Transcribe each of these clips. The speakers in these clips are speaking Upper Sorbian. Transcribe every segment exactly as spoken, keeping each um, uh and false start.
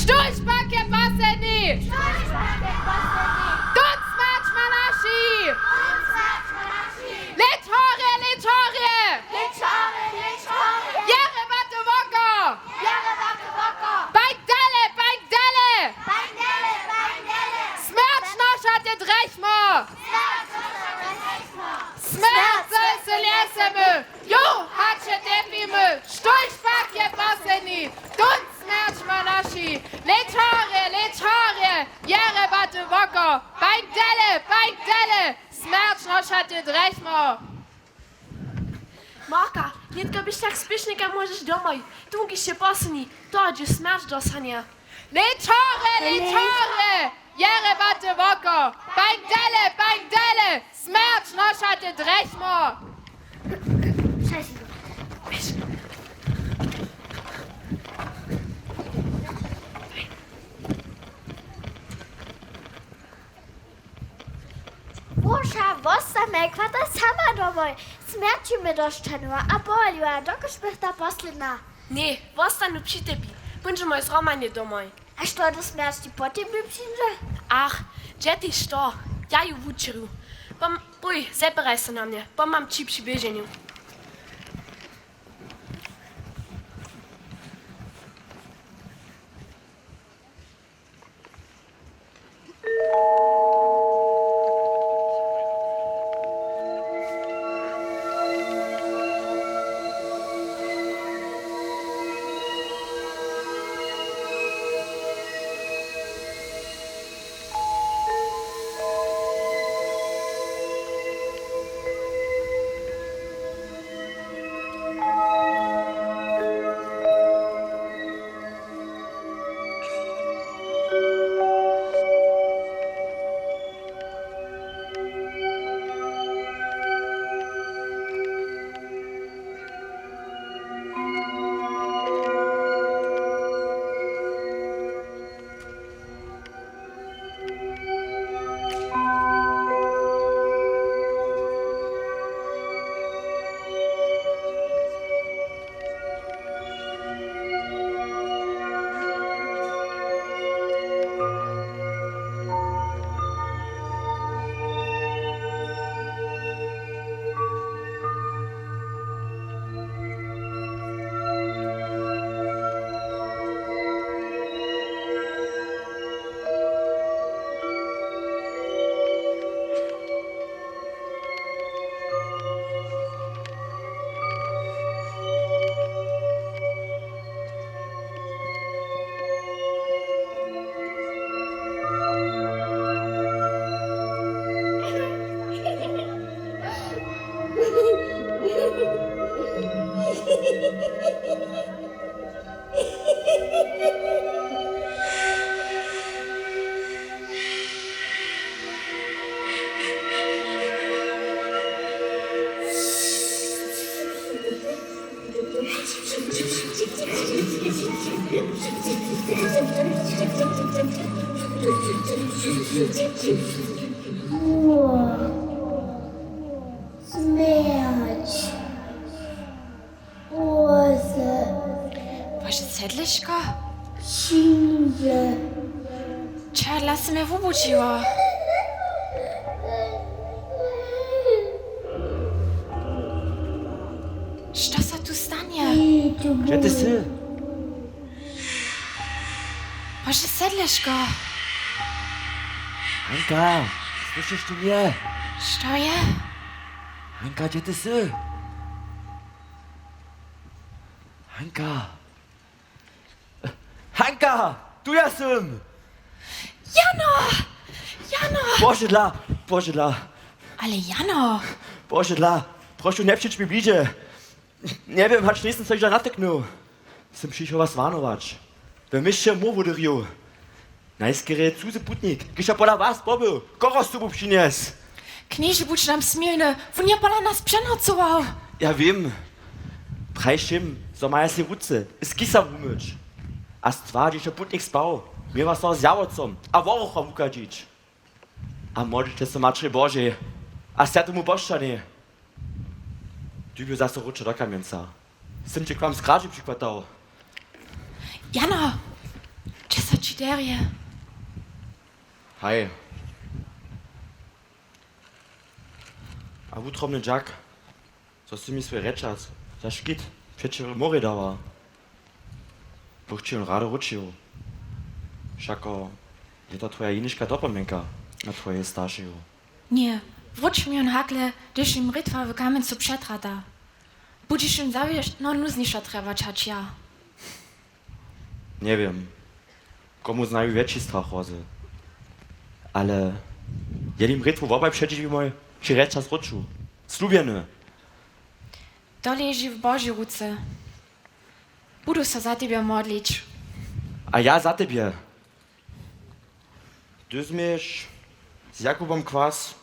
Štóž pak je posledni? Štóž pak je posledni? Tón smjerć ma naši! Tón smjerć ma naši! Lěćarje, lěćarje! Lěćarje, lěćarje! Jerebaty woko! Jerebaty woko! Bańk dele, bańk dele! Bańk dele, bańk dele! Smjerć nošaty drjechmy! Smjerć nošaty drjechmy! Smjerć zesy ljesemy! Jo, hač je trjefimy, štóž pak je posledni, tón smjerć ma naši. Lěćarje, lěćarje, jerebaty woko, bańk dele, bańk dele, smjerć nošaty drjechmy. Marka, nětko běž tak spěšnika, móžeš domoj, tón kiž je posledni, to dźě smjerć dosanje. Lěćarje, lěćarje, jerebaty woko, bańk dele, bańk dele, smjerć nošaty drjechmy. Proša, wostajmy kwata sama domoj. Smjerć je mje dosć čanowa a pohaliła, dokelž bych ta posledna. Ně, wostanu při tebi. Póńdźemoj zhromadnje domoj. A što do smjerći potem přińdźe? Ach, dźe tež to, ja ju wučerju. Pom-, pój, zepytaj so na mnje, pomham ći při běženju. Smjerć. Bože. Bože, sedliško? Přińdźe. Čehodla sy mje wubudźiła? Što so tu stanje? Hdźe ty sy? Bože, sedliško. Hanka, słyšiš ty mje? Što je? Hanka, hdźe ty sy? Hanka! Hanka! Tu ja sym! Jano! Jano! Božedla! Božedla! Ale Jano! Božedla! Prošu, njepřińdź mi bliže! Njewěm, hač njejsym so hižo natyknył. Sym přišoł was warnować. We měsće mór wuderju. Najskerje cuzy putnik, kiž jo pola was pobył, koho z sobu přinjes? Knježe, budź nam smilny, wón je pola nas přenocował. Ja wěm. Praj wšěm, zo maja sej ruce z kisa wumyć. A stwar, hdźež jo putnik spał, měła so z jawocom a woruchom wuchadźić. A modlće so Maćrej Božej a swjatemu pošćanej. Dyrbju zaso wróćo do kamjenca. Sym će k wam z gražu přichwatał. Jano, hdźe so Derje. Haj. A wutrobny dźak, zo sy mi swój rjećaz za škit přećerjo morje dała. Bych ći jón rady wróćił. Wšako je to twoja jenička dopomnjenka na twojeje staršeju. Ně, wróć mi jón hakle, hdyž jim rětwa w kamjencu přetrata. Budźiš jón zawěsno nuznješo trjebać hač ja. Njewěm, komu znaju wjetši strach hrozy. Ale jeli jim rětwu wobaj předźiwimoj, ći rjećaz wróću. Slubjeny. To leži w Božej ruce. Budu so za tebje modlić. A ja za tebje. Ty změš z Jakubom kwas.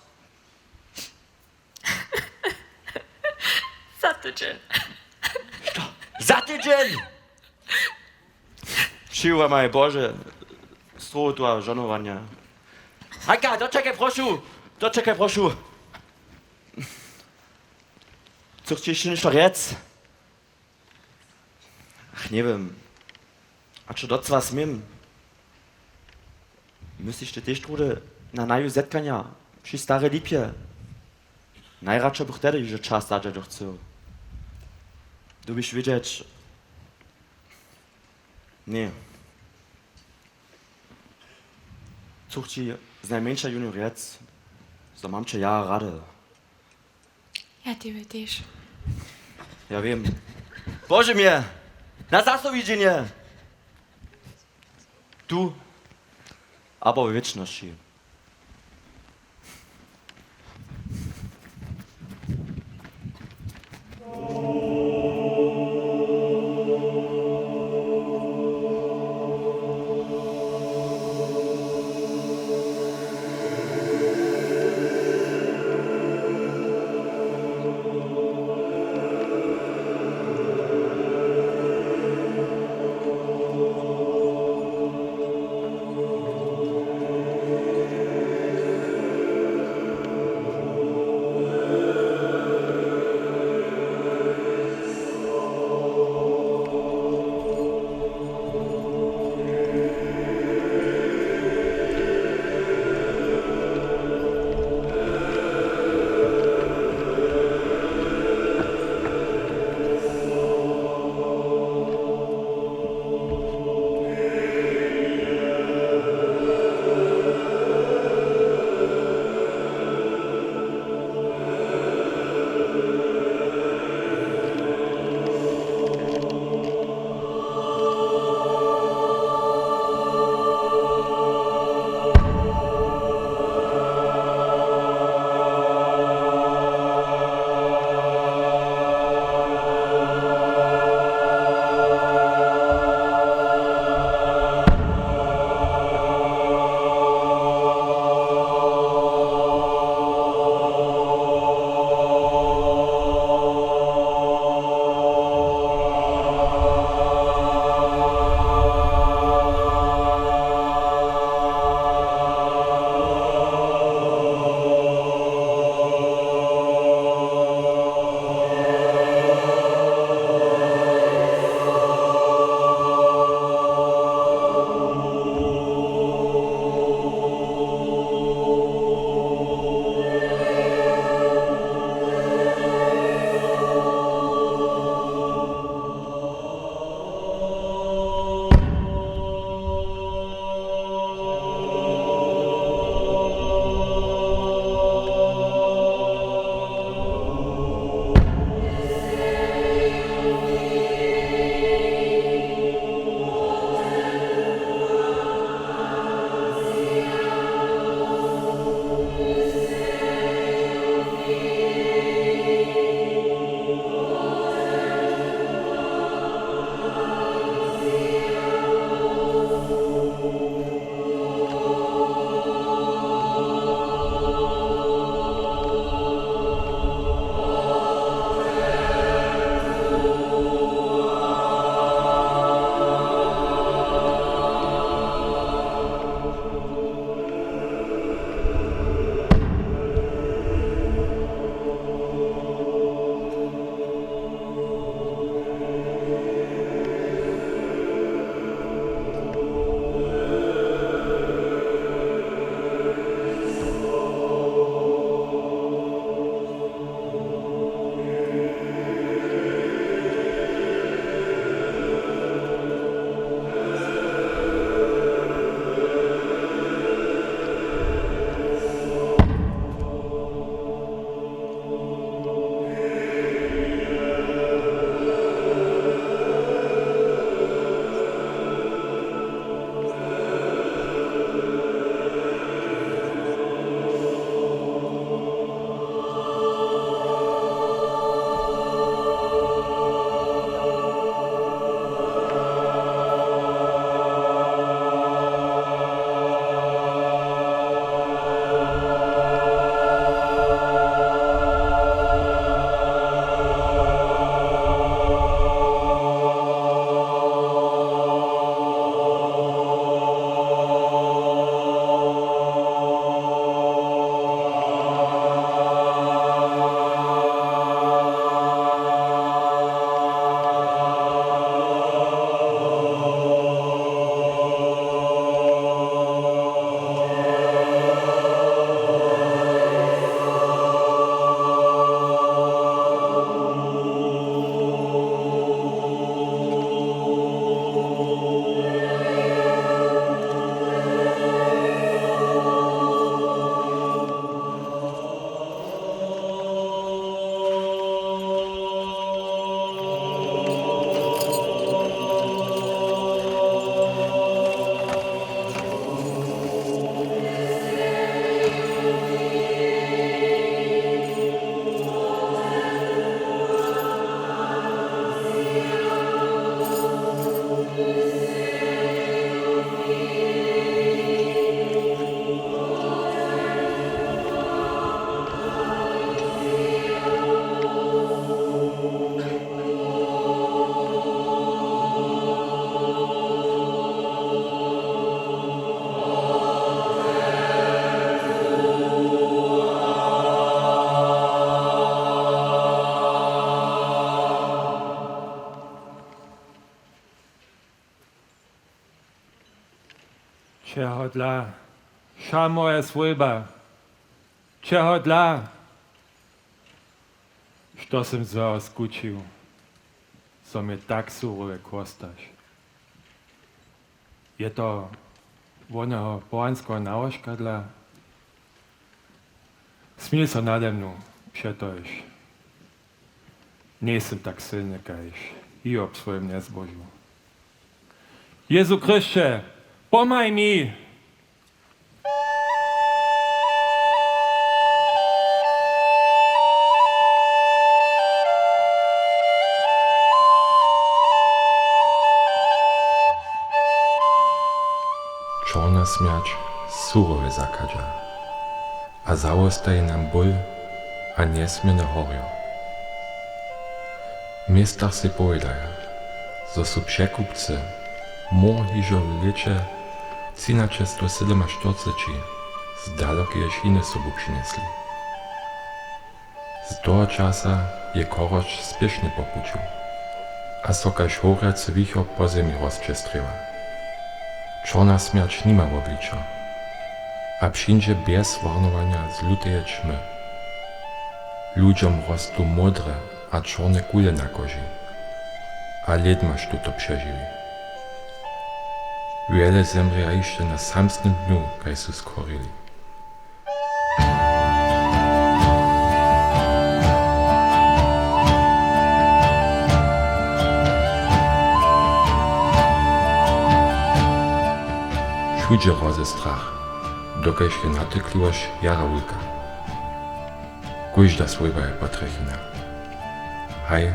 Za tydźeń. Što? Za tydźeń! Přiwołaj, Bože, strowotu a žonowanja. Hanka, dočekaj, prošu! Dočekaj, prošu! Chceš hišće něšto rjec? Ach, njewěm. A čo docyła směm? Mysliš ty tež druhdy na naju zetkanja při Starej Lipje? Najradšo bych tehdy hižo čas zadźerjo chcył. Dyrbješ wědźeć. Ně. Chcu ći znajmjeńša jónu rjec, zo mam će ja rady. Ja tebje tež. Ja wěm. Bože mje, na zasowidźenje! Tu abo we wěčnosći. Čehodla wša moja swójba? Čehodla? Što sym złeho skućił, zo mje tak surowe chłostaš? Je to woneho pohanskeho nałožka dla? Smil so nade mnu, přetož njejsym tak sylny kaž Hiob w swojim njezbožu. Jezu Chrysće, pomhaj mi! Čorna smjerć surowje zachadźa a zawostaji nam ból a njesměrne horjo. W městach sej powědaja, zo su překupcy móhł hižo w lěće třinaćestowsydomaštyrceći z dalokeje Činy sobu přinjesli. Z toho časa je chorošć spěšnje po puću a so kaž howrjacy wichor po zemi rozpřestrěwa. Čorna smjerć nima wobličo a přińdźe bjez warnowanja z luteje ćmy. Ludźom rostu modre a čorne kule na koži a lědma štó to přežiwi. Wjele zemrěja hišće na samsnym dnju, kaž su schorili. Wšudźe roze strach, dokelž je natykliwosć jara wulka. Kóžda swójba je potrjechena. Haj,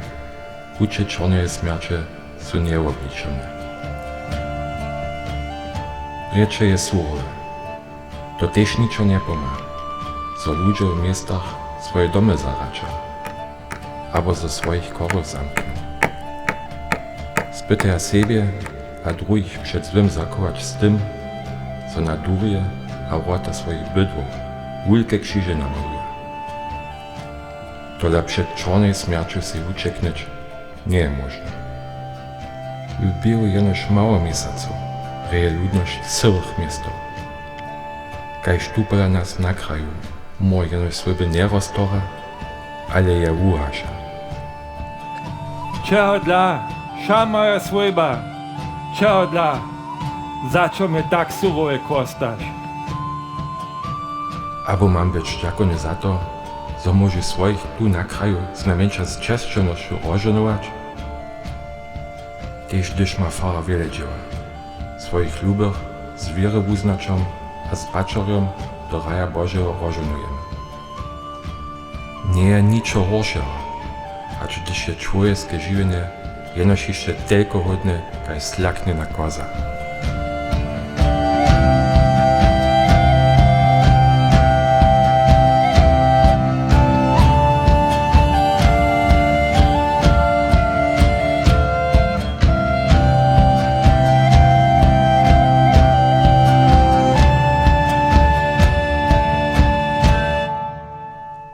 puće čorneje smjerće su njewobličomne. Rěče je surowe. To tež ničo njepomha, zo ludźo w městach swoje domy zahraća abo zo swojich chorow zamknu. Spytaja sebje a druhich před złym zachować z tym, zo na durje a wrota swojich bydłow wulke křiže namaluja. Tola před čornej smjerću sej wućeknyć njeje móžne. W běhu jenož mało měsacow rěje ludnosć cyłych městow. Kaž tu pola nas na kraju mór jenož swójby njeroztorha, ale je wuhaša. Čehodla wša moja swójba? Čehodla, za čo mje tak surowe chłostaš? Abo mam być dźakowny za to, zo móžu swojich tu na kraju znajmjeńša z česćownosću rozžohnować? Tež hdyž ma farar wjele dźěła, swojich lubych z wěrywuznaćom a z pačerjom do raja Božeho rozžohnujemy. Njeje ničo horšeho, hač hdyž je čłowjeske žiwjenje jenož hišće telko hódne kaž slaknjena koza.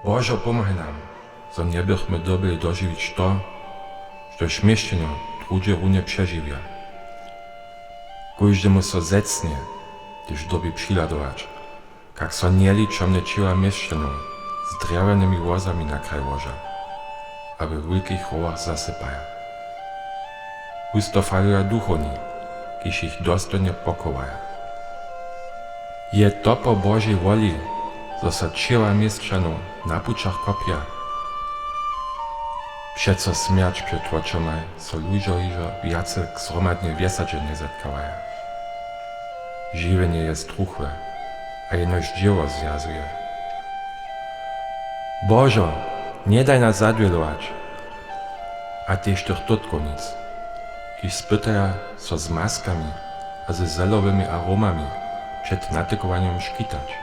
Božo, pomhaj nam, zo njebychmy dyrbjeli dožiwić to, štož měšćano druhdźe runje přežiwja. Kóždemu so zecnje, hdyž dyrbi přihladować, kak so njeličomne ćěła měšćanow z drjewjanymi wozami na kraj łoža a we wulkich rowach zasypaja. Husto faluja duchowni, kiž jich dostojnje pochowaja. Je to po Božej woli, zo so ćěła měšćanow na pućach chopja? Přeco smjerć před wočomaj so ludźo hižo wjace zhromadnje wjesadźe njezetkawaja. Žiwjenje je struchłe a jenož dźěło zwjazuje. Božo, njedaj nas zadźělować! A tež tych dotkownic, kiž spytaja so z maskami a ze zelowymi aromami před natykowanjom škitać.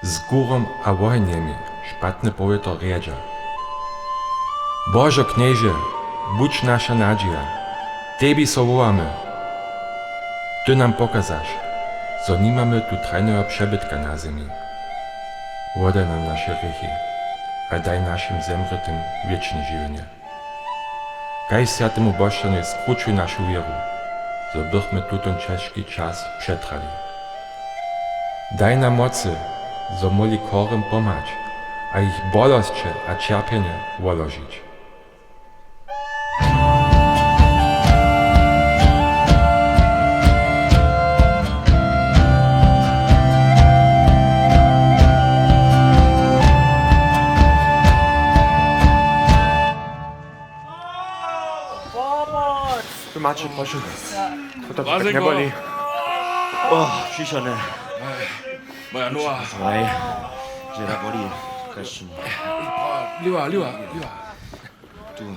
Z kurom a wohenjemi špatne powětro rjedźa. Božo Knježe, budź naša nadźija, tebi so wołamy. Ty nam pokazaš, zo nimamy tu trajneho přebytka na zemi. Wodaj nam naše hrěchi a daj našim zemrětym wěčne žiwjenje. Kaž swjatemu Božćanjej skrućuj našu wěru. zo bychmy tutón ćežki čas přetrali. Daj nam mocy, zo móhli chorym pomhać a jich bolosće a ćerpjenje woložić. Tu maće, prošu. To tak njeboli. O, přišone. Moja noha. Aj, dźe da boli. Kaž mi. Liwa, liwa, liwa. Tu.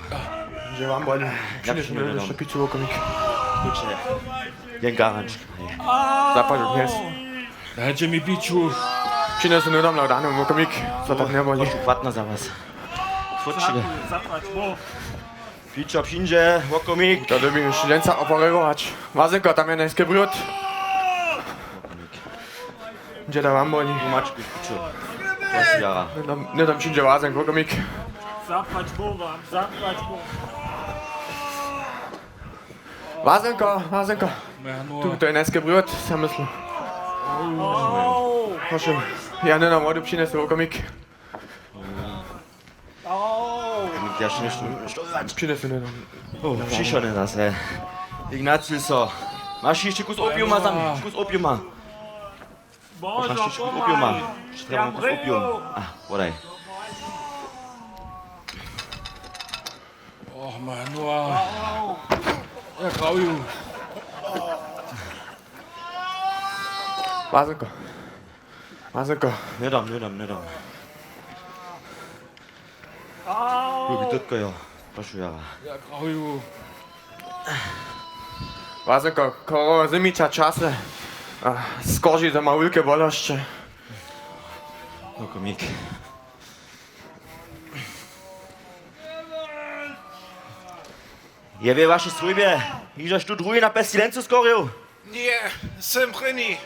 Dźe wam boli. Přinesmy do piću, wokomik. Kuće. Jen garanč. Zapadł dnes. Dajće mi piću. Přinesmy do mla danu, wokomik. To tak njeboli. Chwatno za was. Chwatno. Zapłać, bo. Pićo přińdźe, wokomik. To dyrbi mi šulenca operować. Wazenko, tam je najske brjód. Dźe da wam boli. Tu maće, pićo. Prošu jara. Hnydom přińdźe wazenk, wokomik. Zapłać Boga, zapłać Boga. Wazenko, wazenko. Tu, to je najske brjód, sam myslu. Prošu. Ja hnydom wodu přinjesu, wokomik. Přinesy, hnydom. O, přišone zase. Ignacil, so. Maš hišće kus opiuma za mnje, kus opiuma. Maš hišće kus opiuma. Hišće trjebam kus opium. A, wodaj. O, moja noha. Ja, kraju. Wazenko. Wazenko. Hnydom, hnydom, hnydom. Lubi tutko, jo. Prošu jara. Ja, kraju. Wazenko, chorowa zymića čase. A, skorži, zo ma wulke bolosće. Wokomik. Je we wašej swójbje hižo štó druhi na pestilencu skorju? Ně, sym prěni.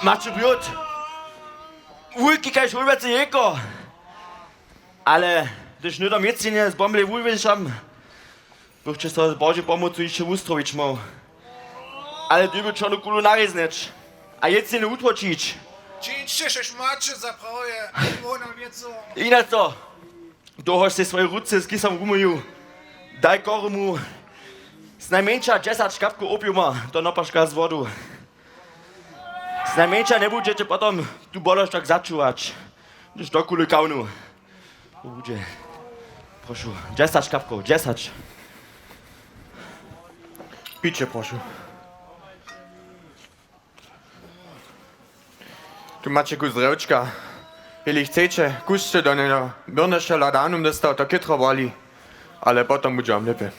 Maće brjód. Wulki kaž hólbace jejko. Ale hdyž hnydom jětřenje z bomblej wuwěšam, bychće so z Božej pomocu hišće wustrowić móhł. Ale dyrbił čornu kulu narěznyć a jětřenje wutłočić. Čińće, štož maće za prawje, wona wěco. Inaco, dołhož sej swoje ruce z kisom wumyju, daj chorymu znajmjeńša dźesać kapkow opiuma do nopaška z wodu. Znajmjeńša njebudźeće potom tu bolosć tak začuwać, hdyž do kule kawnu. To budźe. Prošu, dźesać kapkow, dźesać. Piće, prošu. Tu maće kus drjewčka. Jeli chceće, kušće do njeho. Byrnješe ladanum dóstał, to chětro boli. Ale potom budźe wam lěpje.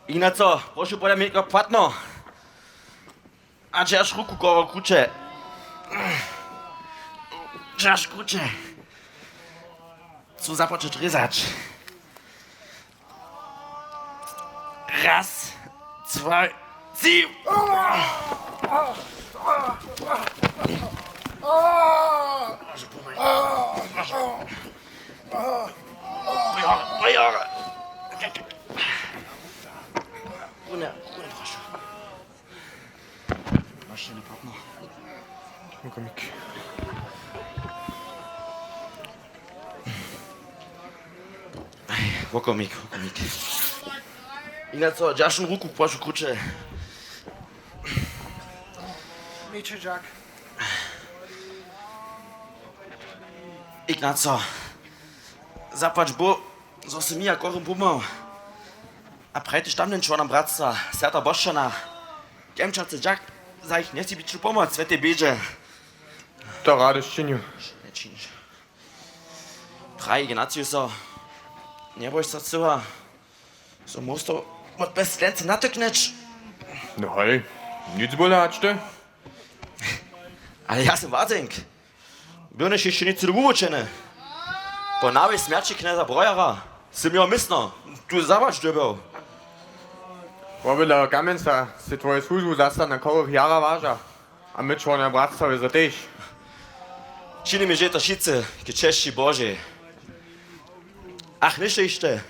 Inaco, prošu, podaj mi něko płatno. A dźerž ruku koło kruće. Dźerž kruće. Chcu započeć rězać. Raz, dwaj, tři. Maš jedno płatno. Wokomik. Wokomik, wokomik. Inaco, dźerž ruku, prošu, kruće. Měće dźak. Ignaco, zapłać Bóh, zo sy mi a chorym pomhał. A prajte tamnym čłonom bratstwa, swjata Bošćana, kemčacy dźak za jich njesebičnu pomoc w tej bědźe. To rady sčinju. Nječiniš. Praji Ignatiuso, njebój so cyła, zo móhł to wot pestilency natyknyć. No hoj, nic bóle hač ty. Ale ja sym łazenk. Byrnješ hišće nic wuwučeny. Po nałej smjerći knjeza Brojara sym jeho mysno tu zabrać dyrbjał. Wobydleho kamjenca sy twoju słužbu zastana chorych jara waža. A my čłonja bratstwa wězo tež. Činimy, že je to wšitcy k česći Božej. Ach, něšto hišće.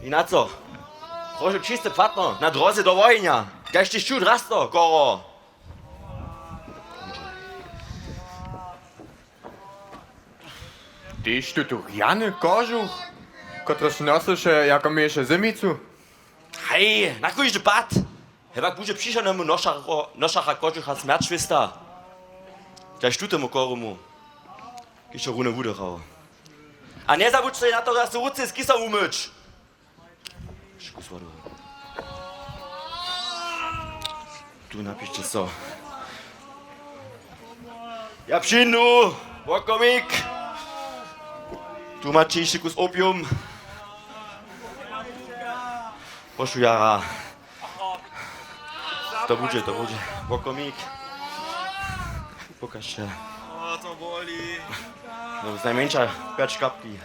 I na co? Prošu, čiste płatno na dróze do wojenja. Kaž ty šću drasto, koro. Tež tu, tu rjany kožuch, kotryž nosyše, jako měješe zymnicu? Haj, na kóždy pad. Hewak budźe přišonemu nošacho-, nošacha kožucha smjerć swěsta. Kaž tutemu korumu, kiž to runje wudychał. A njezabudź so na to, da so ruce z kisa wumyć. Škus wodu. Tu napišće so. Ja přińdu, wokomik. Tu maće hišće kus opium. Prošu jara. To budźe, to budźe. Wokomik. Pokažće. A, to boli. No, znajmjeńša pjeć kapki.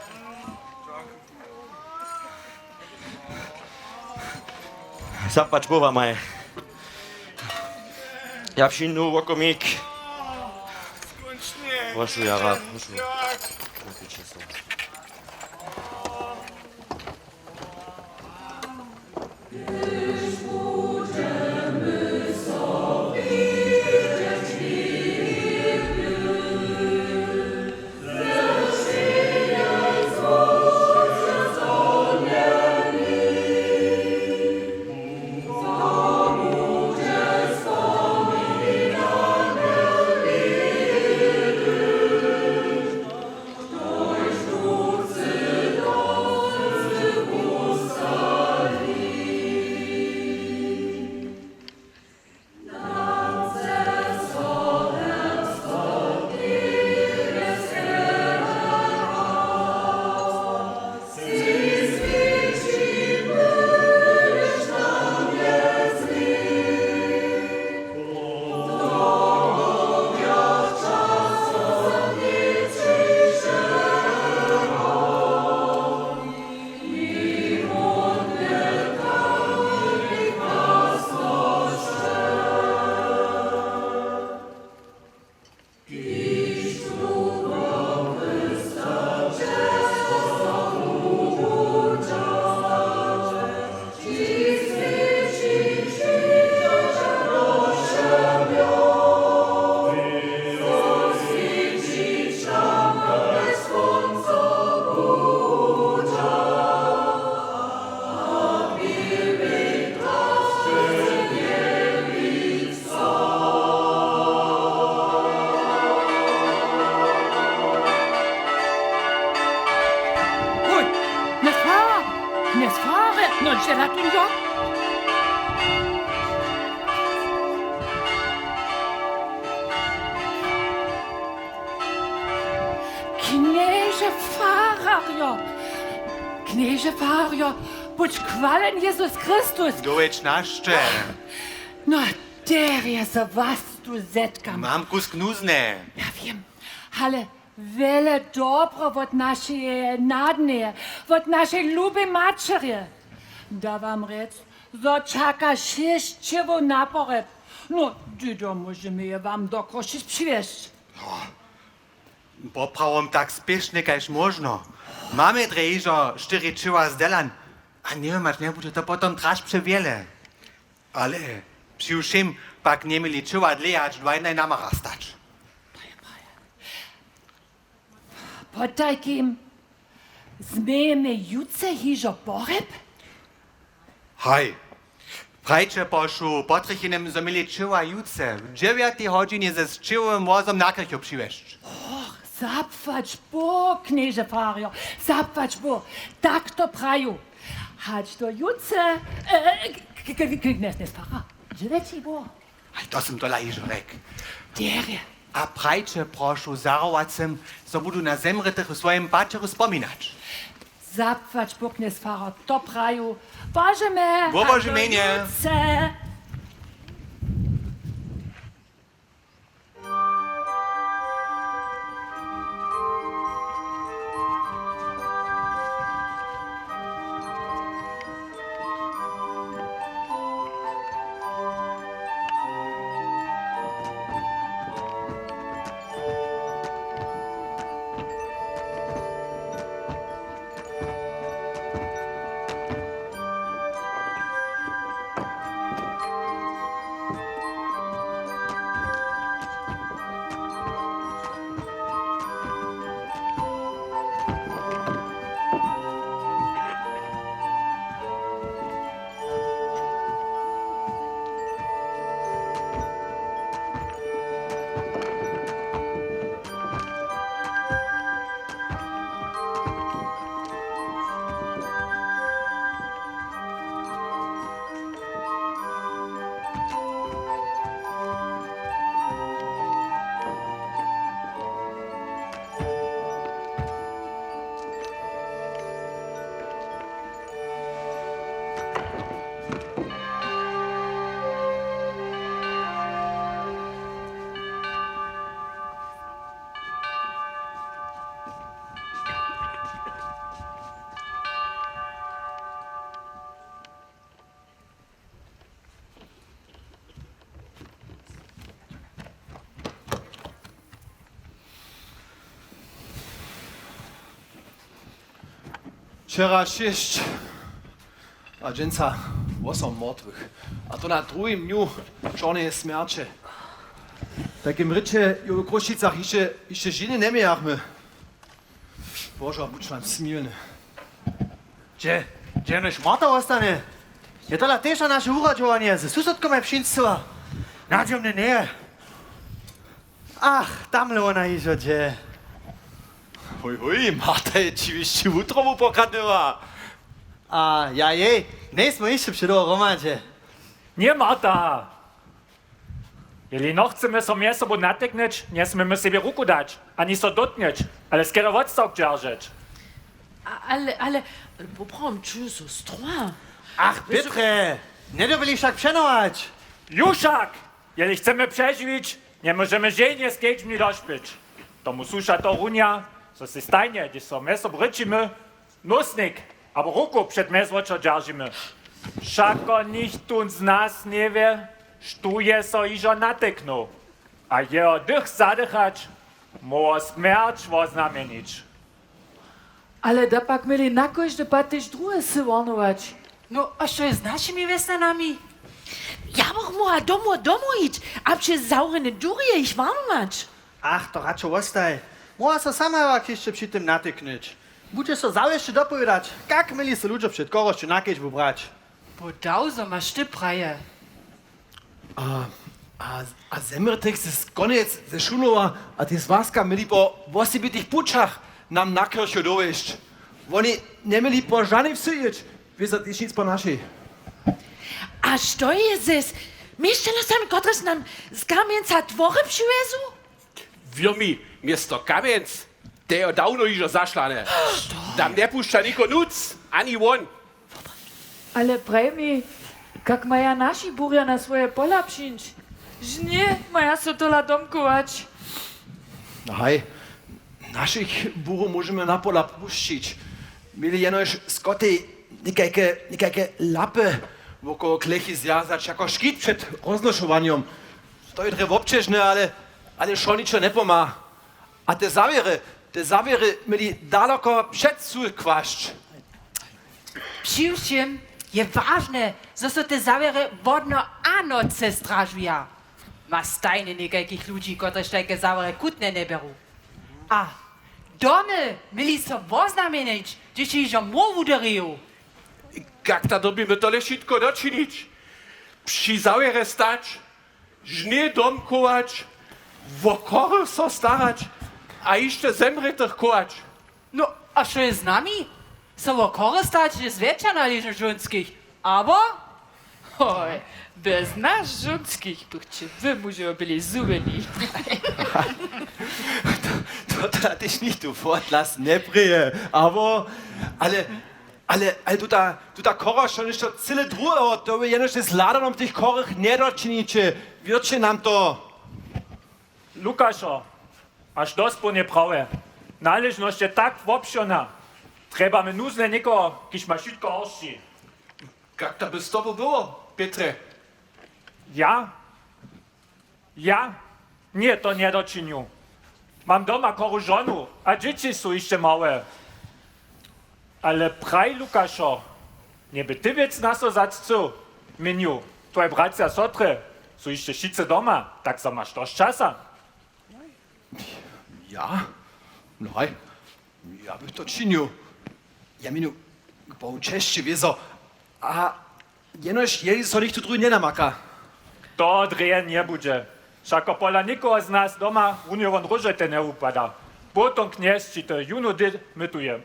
Zapłać Boha, maj. Ja přińdu, wokomik. Prošu, jara, prošu. Napiće so. Hoj, knjez farar, knjez farar, no, dźe da tu jo? Knježe fararjo, knježe fararjo, budź chwalen Jezus Chrystus. Dowjeć našće. No, derje so was tu zetkam. Mam kusk nuzne. Ja wěm, ale wjele dobro wot našeje nadneje, wot našej lubej maćerje. Da wam rjec, zo čaka šěsć ćěłow na porjeb. No, dźe domóžemy je wam do Chrósćic přiwjesć. No, poprawom tak spěšnje kaž móžno. Mamy drje hižo štyri ćěła zdelan, a njewěm, hač njebudźe to potom draž přewjele. Ale při wšěm pak njeměli ćěła dlěje hač dwajnaj na marach stać. Potajkim, změjemy jutře hižo porjeb? Haj, prajće prošu potrjechenym, zo měli ćěła jutře w dźewjatej hodźinje ze sćěłowym wozom na krychu přiwjesć. Och, zapłać Bóh, knježe farjo, zapłać Bóh, tak to praju. Hač do jutře, e, k-, k-, k-, knjež farar, dźewjatej Bóh. Haj, to sym tola hižo rjekł. Derje. A prajće prošu zarowacym, zo budu na zemrětych w swojim paćerju spominać. Zapłać Bóh, knjež farar, to praju. Bože mje, Bože mjenje. Wčera šěsć a dźensa wosom mortwych, a to na druhim dnju čorneje smjerće. W tajkim rěče jo w Chrósćicach hišće, hišće ženje njemějachmy. Božo, budź nam smilny. Hdźe, hdźe jenož Marta wostanje? Je tola tež na naše wuradźowanje ze susodkoma přińscyła? Nadźo mnje njeje. Ach, tamle wona hižo dźe. Hoj, hoj, Marta je ći hišće wutrobu pokradnyła. A ja jej, njejsmy hišće předołho hromadźe. Nje, Marta! Jeli nochcemy so mjez sobu natyknyć, njesměmy sebje ruku dać, ani so dótknyć, ale skerje wotstawk dźeržeć. A, ale, ale, ale poprawom čuju so strowa. Ach, Pětrje, njedyrbjeli wšak přenować. Ju wšak, jeli chcemy přežiwić, njemóžemy ženje z kedźbni došpěć. Tomu słuša to runja, zo sej stajnje, hdyž so mjez sobu rěčimy, nósnik abo ruku před mjez wočo dźeržimy. Wšako nichtón z nas njewě, štó je so hižo natyknył. A jeho dych zadychać móhło smjerć woznamjenić. Ale da pak měli na kóždy pad tež druhe sy warnować. No a što je z našimi wjesnjanami? Ja bych móhła domoj, domoj hić a přez zawrjene durje jich warnować. Ach, to radšo wostaj. Móhła so sama hišće při tym natyknyć. Budźe so zawěsće dopowědać, kak měli so ludźo před chorosću na kedźbu brać. Podał, zo maš ty praje. A, a, a zemrětych z Konjec, ze Šunowa a tež z Łaska měli po wosebitych pućach nam na kěrchu dowjesć. Woni njeměli po žanej wsy jěć, wězo tež nic po našej. A što je z měšćelosami, kotrež nam z Kamjenca twory přiwjezu? Wěrmi, město Kamjenc, te jo dawno hižo zašlane. Tam njepušća niko nutř, ani won. Ale praj mi, kak maja naši burja na swoje pola přińć? Žně maja so tola domkować. Haj, našich burjow móžemy na pola pušćić. Měli jenož skotej někajke, někajke lapy wokoło klechy zwjazać jako škit před roznošowanjom. To je drje wobćežne, ale, ale wšo ničo njepomha. A te zawěry, te zawěry měli daloko před sól kłasć. Přiwšěm je wažne, zo so te zawěry wodno a noce stražuja. Ma stajnje někajkich ludźi, kotrež tajke zawěry chutnje njebjeru. A domy měli so woznamjenić, hdźež je hižo mur wuderjeju. Kak da dyrbimy tole wšitko dočinić? Při zawěrje stać, žnje domkować, wo chorych so starać a hišće zemrětych chować. No a što je z nami? So wo chorych starać je zwjetša naležnosć žónskich, abo? Hoj, bez nas žónskich bychće wy mužojo byli zhubyni. To, to da tež nichtó wot nas njeprěje, abo? Ale, ale, ale tuta, tuta chorošo něšto cyle druheho, to je jenož z hladanjom tych chorych njedočiniće. Wěrće nam to. Lukašo, maš dospołnje prawje. Naležnosć je tak wobšěrna. Trjebamy nuznje někoho, kiž ma wšitko horši. Kak to by z tobu było, Pětrje? Ja? Ja? Ně, to njedočinju. Mam doma choru žonu a dźěći su hišće małe. Ale praj, Lukašo, njeby ty wěc na so wzac chcył, měnju, twoje bratřa a sotry su hišće wšitcy doma, tak zo maš dosć časa. Ja? No haj, ja bych to činił. Ja měnju, k Bohu česće wězo. A jenož jeli so něchtó druhdy njenamaka. To drje njebudźe. Wšako pola někoho z nas doma runje won róžojte njewupada. Potom knjez ći to jónu dě mytuje.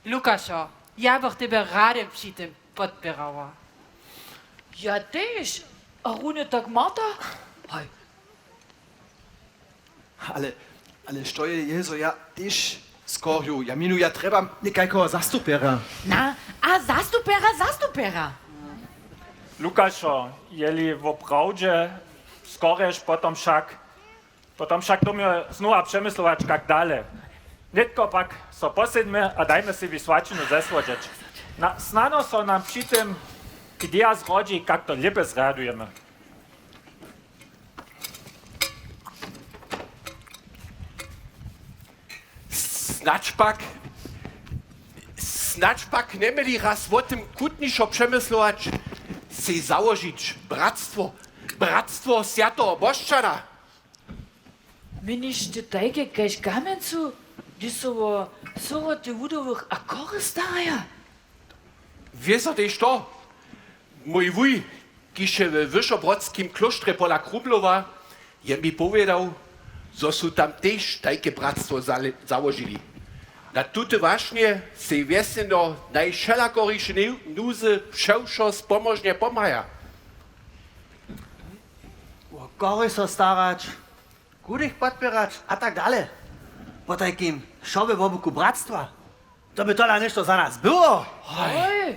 Lukašo, ja bych tebje rady při tym podpěrała. Ja tež. A runje tak Marta? Haj. Ale, ale što je, je, zo ja tež skorju? Ja měnju, ja trjebam někajkeho zastupjerja. Na, a zastupjerja, zastupjerja. Lukašo, jeli woprawdźe skorješ, potom wšak, potom wšak to my znowa přemyslować, kak dale. Nětko pak so posedmy a dajmy sebi swaćinu zesłodźeć. Na, snano so nam při tym ideja zrodźi, kak to lěpje zrjadujemy. Snadź pak, Snadź pak njeměli raz wo tym chutnišo přemyslować, sej załožić bratstwo, bratstwo swjateho Bošćana. Měniš ty tajke kaž w Kamjencu, hdyž so wo syroty wudowych a chorych staraja? Wězo tež to. Mój wuj, kiž je we Wyšobrodskim klóštrje pola Krumlowa, je mi powědał, zo su tam tež tajke bratstwo zale- załožili. Na tute wašnje sej wjesnjeno najwšelakoriše nu- nuzy přewšo spomóžnje pomhaja. Wo chorych so starać, chudych podpěrać a tak dale. Potajkim, wšo we wobuku bratstwa. To by tola něšto za nas było? Hoj.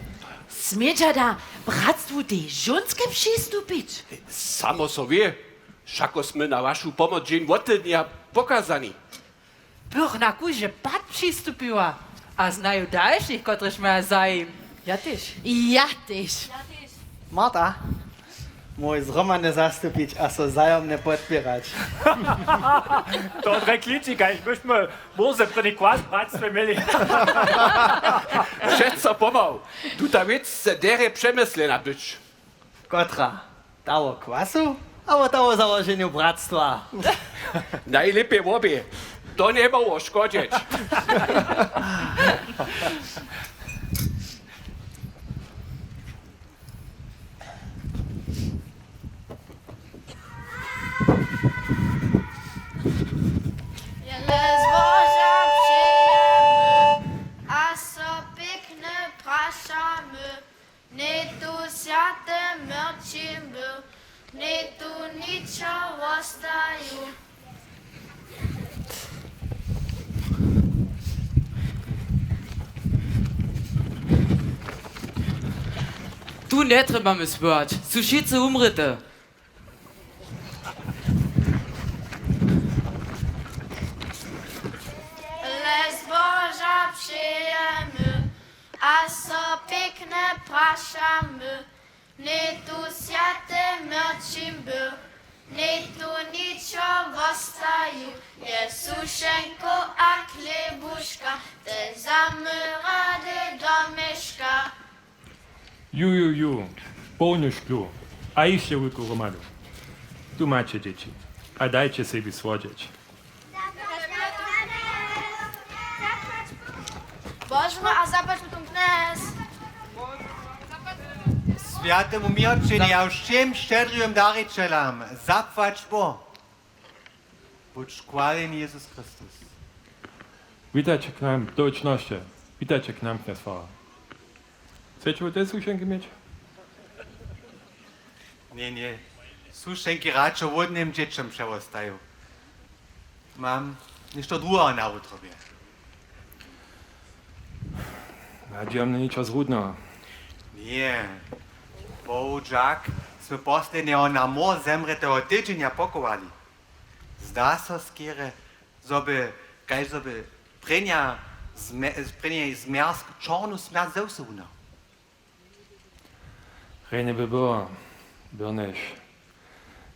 Smědźa da bratstwu tež žónske přistupić? Samo so wě, wšako smy na wašu pomoc dźeń wotednja pokazani. Bych na kóždy pad přistupiła a znaju dalšich, kotrež maja zajim. Ja tež. Ja tež. Marta, móhłeś zhromadnje zastupić a so wzajomnje podpěrać. To drje klěči, kaž bychmy móze prěni kwas w bratstwje měli. Přeco pomhał, tuta wěc chce derje přemyslena być. Kotra? Ta wo kwasu abo ta wo załoženju bratstwa? Najlěpje wobě. To njemało škodźeć. Jele zboža přijemy a so pěknje prašamy. Něj tu swjaty Myrćin był, něj tu ničo wostaju. Tu njetrjebamy spěwać, su wšitcy wumrěte. Le zboža přijemy a so pěknje prašamy. Něj tu swjaty Myrćin był, něj tu ničo wostaju, je sušenko a chlěbuška, te zamy rady do měška. Ju, ju, ju, połnu šklu, a hišće wulku hromadu. Tu maće, dźěći, a dajće sebi słodźeć. Božmy a zapłać mu tón knez. Swjatemu Myrćinje a wšěm šćedriwym darićelam zapłać Bóh. Budź chwaleny, Jezus Chrystus. Witajće k nam do wěčnosće. Witajće k nam, knez farar. Chceće wót te sušenki měć? Ně, ně. Sušenki radšo hłódnym dźěćom přewostaju. Mam něšto druheho na wutrobje. Nadźijam na něčo zrudneho. Ně. Bohudźak smy poslednjeho na mór zemrěteho tydźenja pochowali. Zda so skerje, zo by, kaž zo by prěnja zme-, prěnjej zmjersk čornu smjerć ze wsu wunał. Rjenje by było, Byrnješ,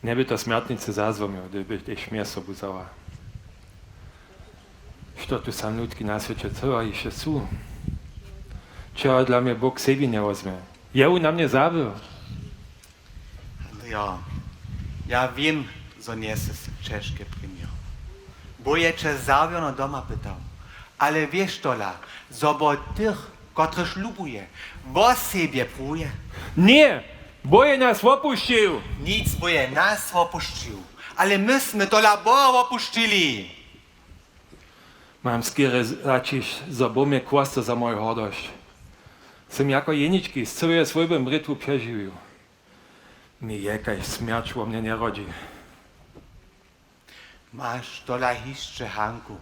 njeby to smjertnicy zazłomił, hdyby tež mje sobu wzała. Što tu sam nutki na swěće cyła hišće su? Čehodla mje Bóh k sebi njewozmje? Je wón na mnje zabył? Andrejo, ja wěm, zo njejsy ćežke prěnjeho. Bóh je će zawěrno doma pytał. Ale wěš tola, zo po tych, kotrychž lubuje, wo sebje pruwje? Ně, Bóh je nas wopušćił. Nic Bóh je nas wopušćił, ale my smy tola Boha wopušćili. Mam skerje zaćiž, zo Bóh mje chłostał za moju hordosć. Sym jako jenički z cyłeje swójby mrětwu přežiwił. Mi je kaž smjerć wo mnje njerodźi. Maš tola hišće, Hanku.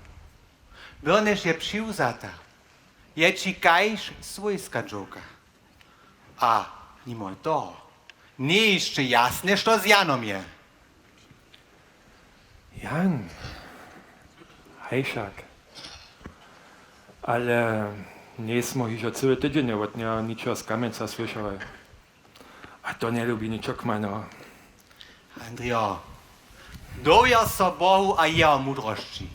Byrnješ je přiwzata. Je ći kaž swójska dźowka. A nimo toho, njeje hišće jasne, što z Janom je. Jan? Haj wšak. Ale njejsmy hižo cyły tydźeń wot njeho ničo z Kamjenca słyšeli. A to njelubi ničo kmajneho. Andrejo, dowěr so Bohu a jeho mudrosći.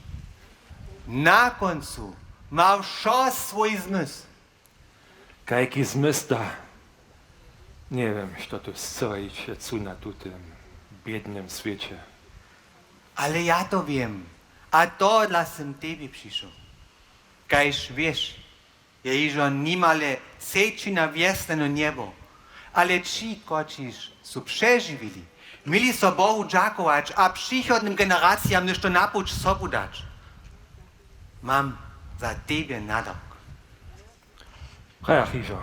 Na kóncu ma wšo swój zmysł. Kajki zmysł da. Njewěm, što tu scyłajiće chcu na tutym bědnym swěće. Ale ja to wěm. A tohodla sym tebi přišoł. Kaž wěš, je hižo nimale třećina wjesnjeno njebo. Ale ći, kotřiž su přežiwili, měli so Bohu dźakować a přichodnym generacijam něšto na puć sobu dać. Mam za tebje nadawk. Prajach hižo,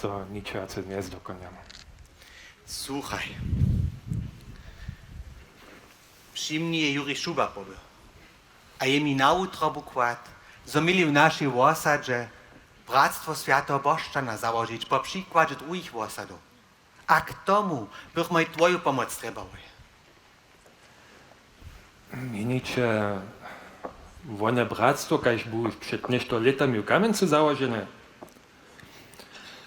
zo ničo wjace njezdokonjam. Słuchaj. Při mni je Juri Šuba pobył. A je mi na wutrobu kładł, zo měli w našej wosadźe Bratstwo Swjateho Bošćana załožić po přikładźe druhich wosadow. A k tomu bychmoj twoju pomoc trjebałoj. Měniće wone bratstwo, kaž bu před něšto lětami w Kamjencu załožene?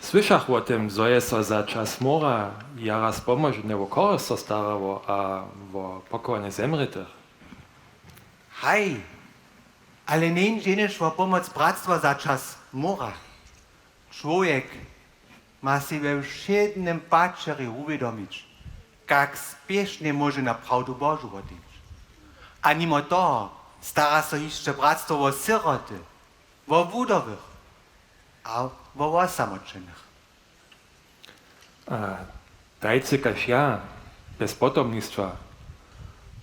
Słyšach wo tym, zo je so za čas mora jara spomožne wo chorostwo starało a wo pochowane zemrětych. Haj, ale njeńdźe jenož wo pomoc bratstwa za čas mora. Čłowjek ma sej we wšědnym pačerje wuwědomić, kak spěšnje móže na prawdu Božu woteńć. A nimo toho stara so hišće bratstwo wo syroty, wo wudowych a wo wosamotšenych. A tajcy kaž ja, bjez potomnistwa,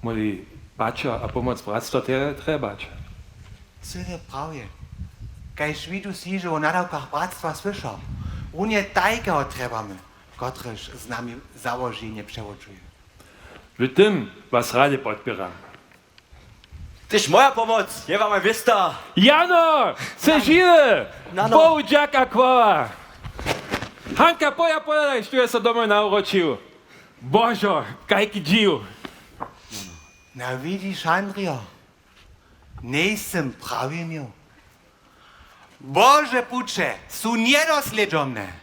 móhli pačer a pomoc bratstwa trje-, trjebać. Sy w prawje. Kaž widu si hižo wo nadawkach bratstwa słyšał, runje tajkeho trjebamy, kotryž z nami załoženje přewodźuje. W tym was rady podpěram. Tež moja pomoc je wama wěsta. Jano, sy žiwy! Nano. Bohu dźak a chwała. Hanka, poj a pohladaj, štó je so domoj nawróćił. Božo, kajki dźiw. No widziš, Andrijo, njejsym prawje měł. Bože puće su njedoslědźomne.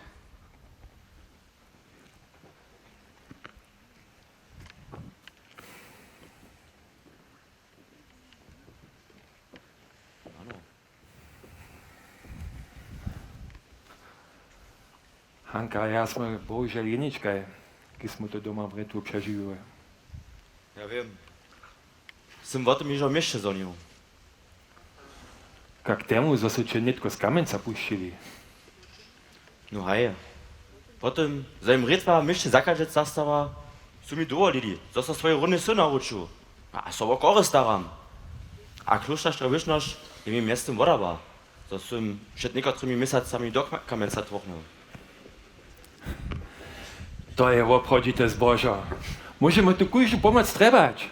Hanka a ja smy bohužel jeničkaj, kiž smy to doma w rětwu přežiwili. Ja wěm. Sym wo tym hižo w měsće zhonił. Kak temu, zo su će nětko z Kamjenca pušćili? No haj. Po tym, zo jim rětwa w měsće Zakažec zastała, su mi dowolili, zo so swój runje syn nawróću a so wo chorych staram. A klóšterska wěšnosć je mi mjeztym wodała, zo sym před někotrymi měsacami do Kma-, Kamjenca tworchnył. To je woprawdźite zbožo. Móžemy tu kóždu pomoc trjebać.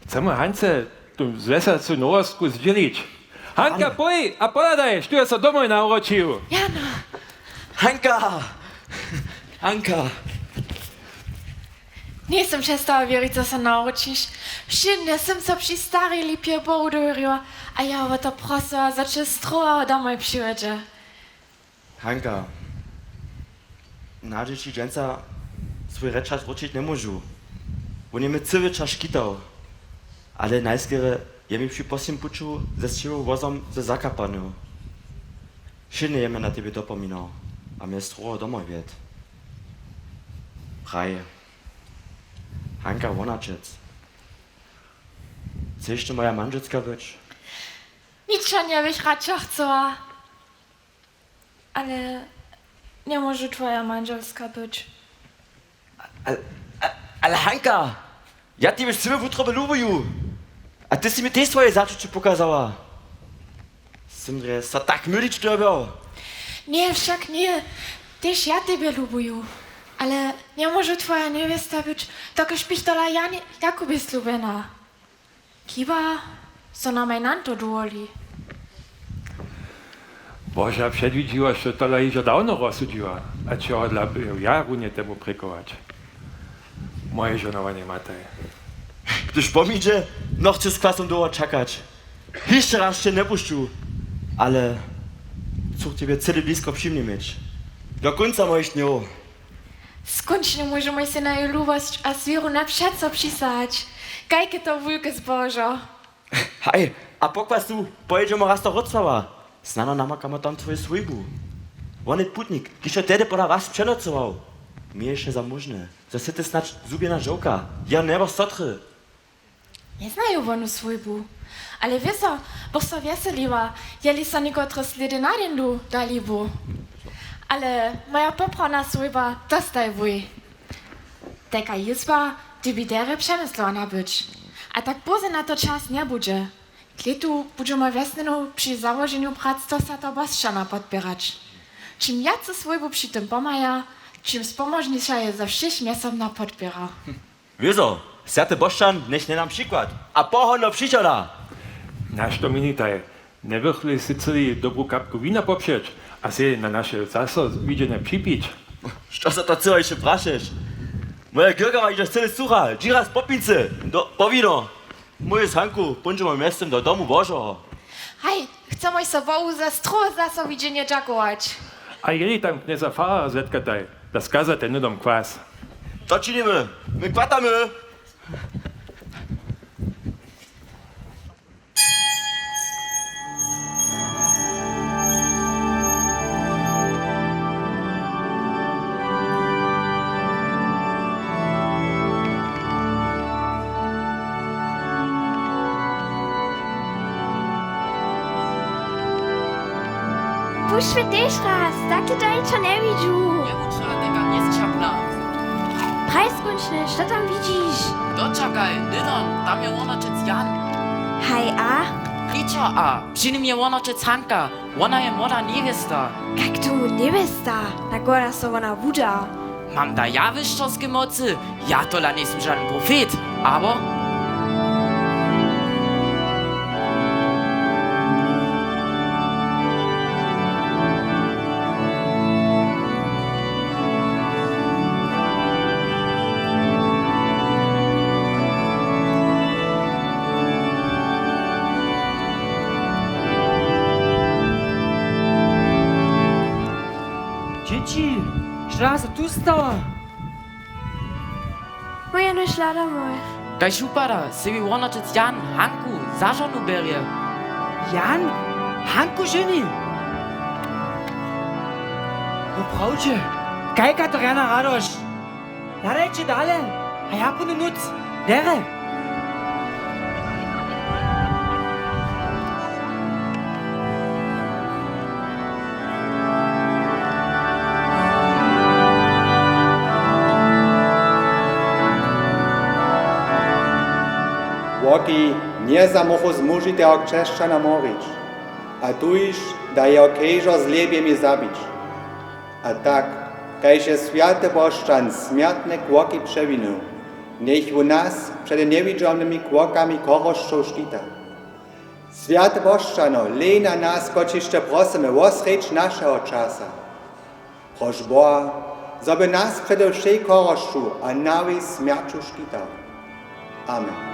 Chcemy Hance tu zwjesacu nowostku zdźělić. Hanka, poj a pohladaj, štó je so domoj nawróćił. Jana! Hanka! Hanka! Njejsym přestała wěrić, zo so nawróćiš. Wšědnje sym so při starej lipje Bohu dowěriła a ja wo to prosyła, zo će strowa domoj přiwjedźe. Hanka, na dźěći dźensa swój rěča zwróćić njemóžu. Wón je mje cyły čas škitał, ale najskerje je mi při poslednim puću ze sćěhu wozom ze Zakopanyho. Wšědnje je mje na tebje dopominał a mje strowo domoj wjedł. Praji: Hanka Wonačec, chceš ty moja mandźelska być? Ničo njeběch radšo chcyła. Ale njemóžu twoja mandźelska być. Ale, a-, ale Hanka, ja tebje scyłe wutroby lubuju. A ty sy mi tež swoje začuće pokazała. Sym drje so tak mylić dyrbjał. Ně, wšak ně. Tež ja tebje lubuju. Ale njemóžu twoja njewěsta być, dokelž běch tola ja ně-, Jakubje slubjena. Chiba, zo namaj nanto dowoli. Boža předwidźiła, što tola hižo dawno rozsudźiła, a čehodla běchu ja runje temu prěkować. Moje žonowanje mataj. Hdyž pomidźe, nochce z kwasom dołho čakać. Hišće raz će njepušću, ale chcu k tebje cyle blisko při mnje měć. Do kónca mojich dnjow. Skónčnje móžemoj sej na jeju lubosć a zwěru na wšaco přisahać. Kajke to wulke zbožo. Haj, a po kwasu pojědźemy raz do Wrocława. Snano namakamy tam twoju swójbu. Won je putnik, kiž jo tehdy pola was přenocował. Měješe za móžne, zo sy ty snadź zhubjena žołka, ja njebo sotry. Njeznaju wonu swójbu, ale wězo bych so wjeseliła, jeli so někotre slědy na dźendu dali bu. Ale moja poprawna swójba, to staj wuj. Tajka jězba dyrbi derje přemyslowana być. A tak pozdźe na to čas njebudźe. Klětu budźemy wjesnjenu při załoženju bratstwa swjateho Bosćana podpěrać. Čim wjace swójbu při tym pomhaja, čim spomóžniša je ze wšěch mjezsobnje podpěra. Wězo, swjaty Bosćan njech nje nam přikład a pohodno přichoda. Na što měnitaj? Njebychli sy chceli dobru kapku wina popřeć a sej na naše zaso widźenje připić? Što so to cyła hišće prašeš? Moja Girka ma hižo scyli sucha, dźi raz po pincy, do, po wino. Mój z Hanku póńdźemy mjeztym do domu Božeho. Haj, chcemy so Bohu za strohe zaso widźenje dźakować. A jeli tam knjeza fararja zwjetkataj, da skazate hnydom kwas. To činimy, my kwatamy. Pušćmy tež raz, tak te dalej to njewidźu. Njewučeraj, teka njezćerpna. Praj skónčnje, što tam widźiš? Dočakaj, hnydom, tam je wonoćec Jan. Haj a? Priča a. Při nim je wonoćec Hanka, wona je młoda njewěsta. Kak tomu njewěsta? Na koho so wona wuda? Mam da ja wyšćerske mocy? Ja tola njejsym žadyn profet, abo? Dźěći, što so tu stało? Mój jenož hladamy. Kaž wupada, sebi wonoćec Jan Hanku za žonu bjerje. Jan Hanku ženi? Woprawdźe, kajka to rjana radosć. Hladajće dale, a ja pónu nóc derje. Wokej njezamóhł zmóžiteho křesćana morić, a tuž da jeho kejžor z lěbjemi zabić. A tak, kaž je swjaty Bosćan smjertne kłoki přewinył, njech wón nas přede njewidźomnymi kłokami chorosćow škita. Swjaty Bosćano, lej na nas, kotřiž će prosymy, wosrjedź našeho časa. Proš Boha, zo by nas přede wšej chorosću a nawej smjerću škitał. Amen.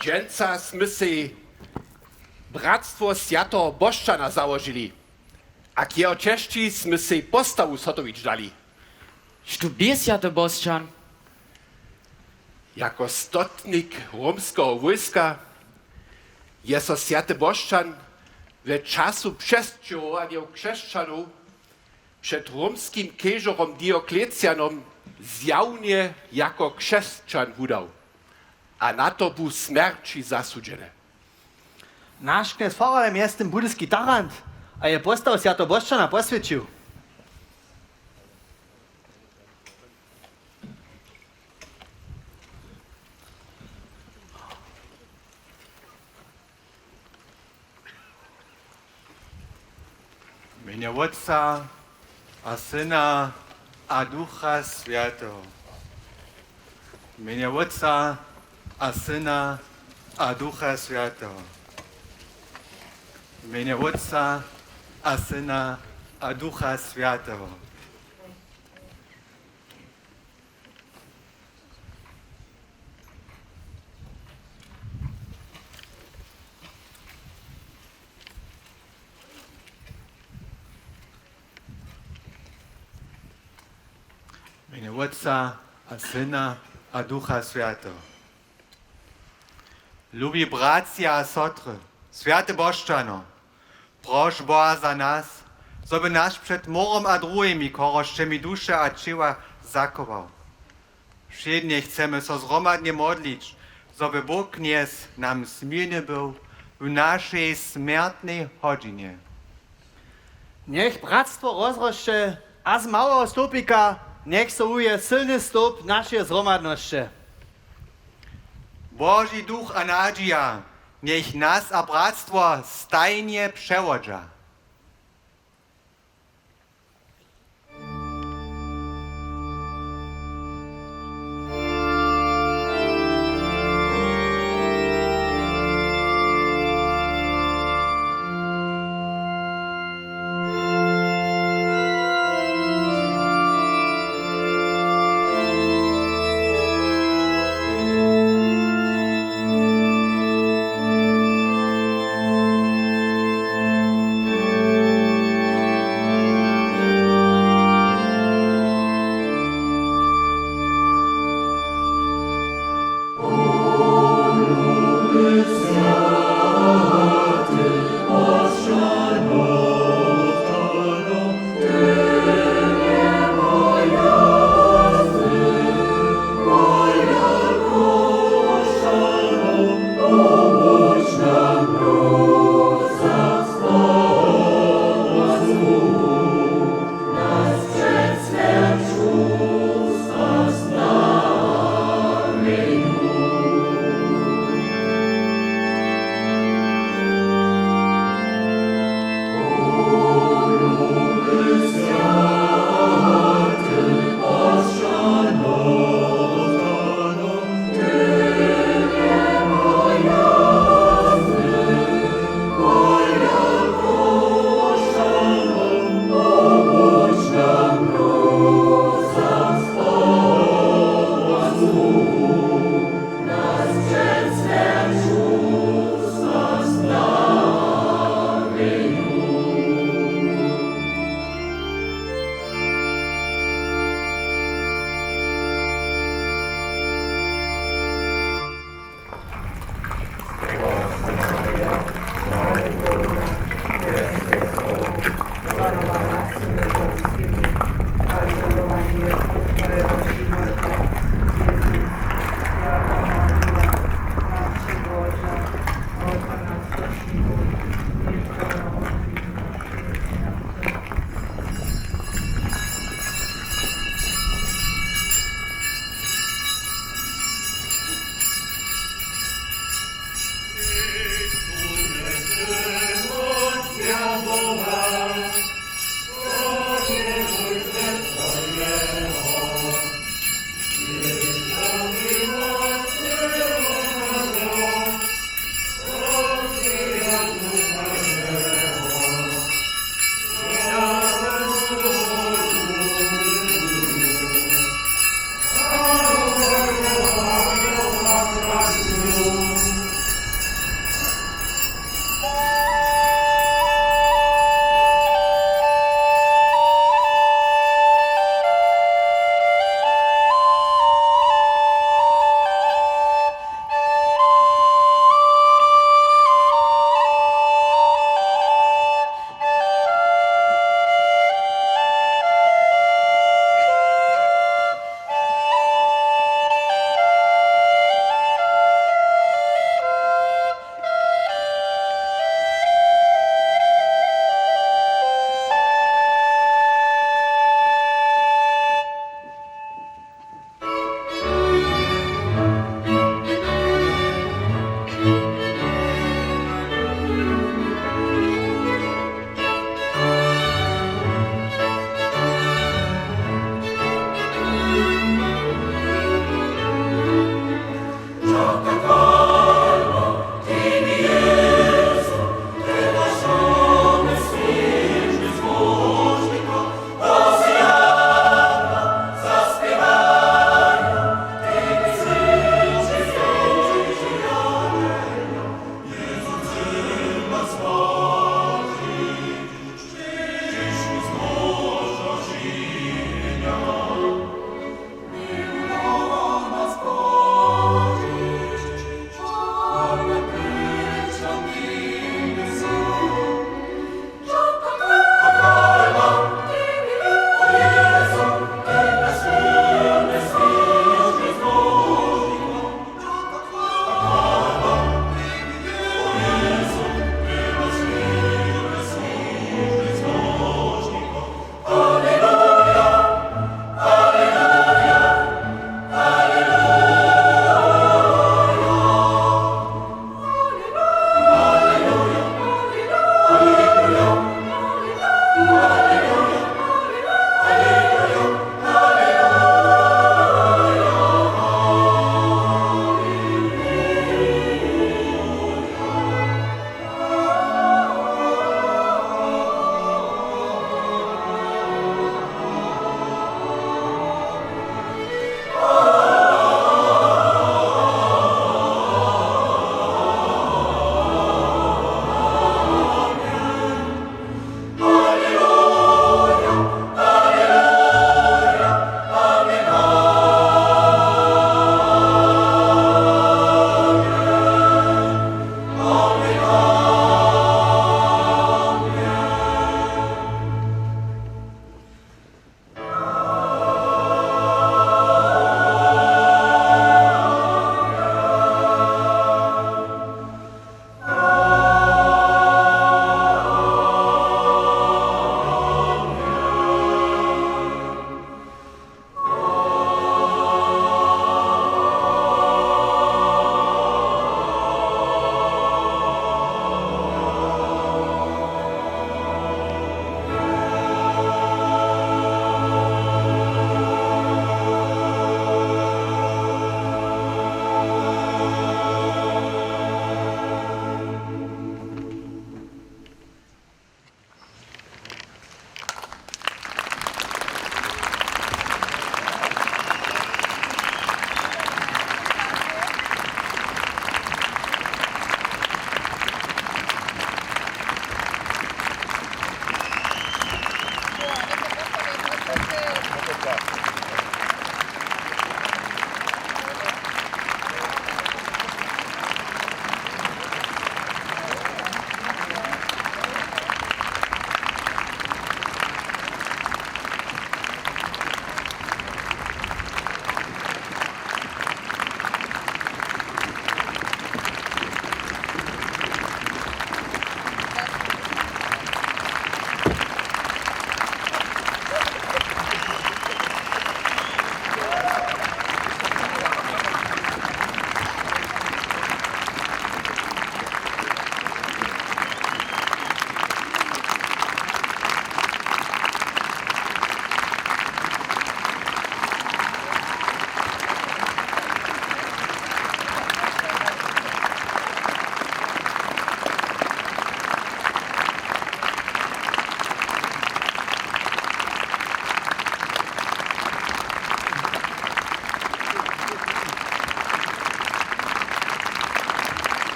Dźensa smy sej Bratstwo swjateho Bošćana załožili a k jeho česći smy sej postawu zhotowić dali. Štó bě swjaty Bošćan? Jako stotnik romskeho wójska je so swjaty Bošćan w času přesćěhowanjow křesćanow před romskim kežorom Dioklecianom zjawnje jako křesćan wudał a na to bu smjerći zasudźeny. Naš knjez farar je mjeztym budyski tarant a je postawu swjateho Bošćana poswjećił. W mjenje Wótca a Syna a Ducha Swjateho. W mjenje Wótca a Syna a Ducha Swjateho. W mjenje Wótca a Syna a Ducha Swjateho. W mjenje Wótca a Syna a Ducha Swjateho. Lubi bratřa a sotry, swjaty Bošćano, proš Boha za nas, zo by nas před morom a druhimi chorosćemi duše a ćěła zachował. Wšědnje chcemy so zhromadnje modlić, zo by Bóh Knjez nam změrny był w našej smjertnej hodźinje. Njech bratstwo rozrosće a z małeho stołpika njech so wuje sylny stołp našeje zhromadnosće. Boži duch a nadźija njech nas a bratstwo stajnje přewodźa.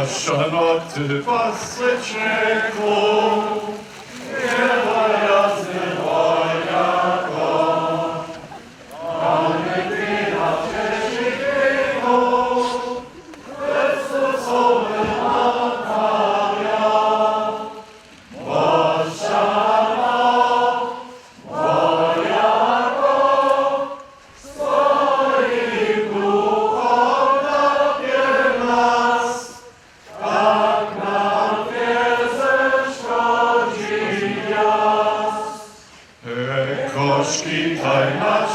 Šanoty pasy čekł, je wojazny wojako. Koški tajna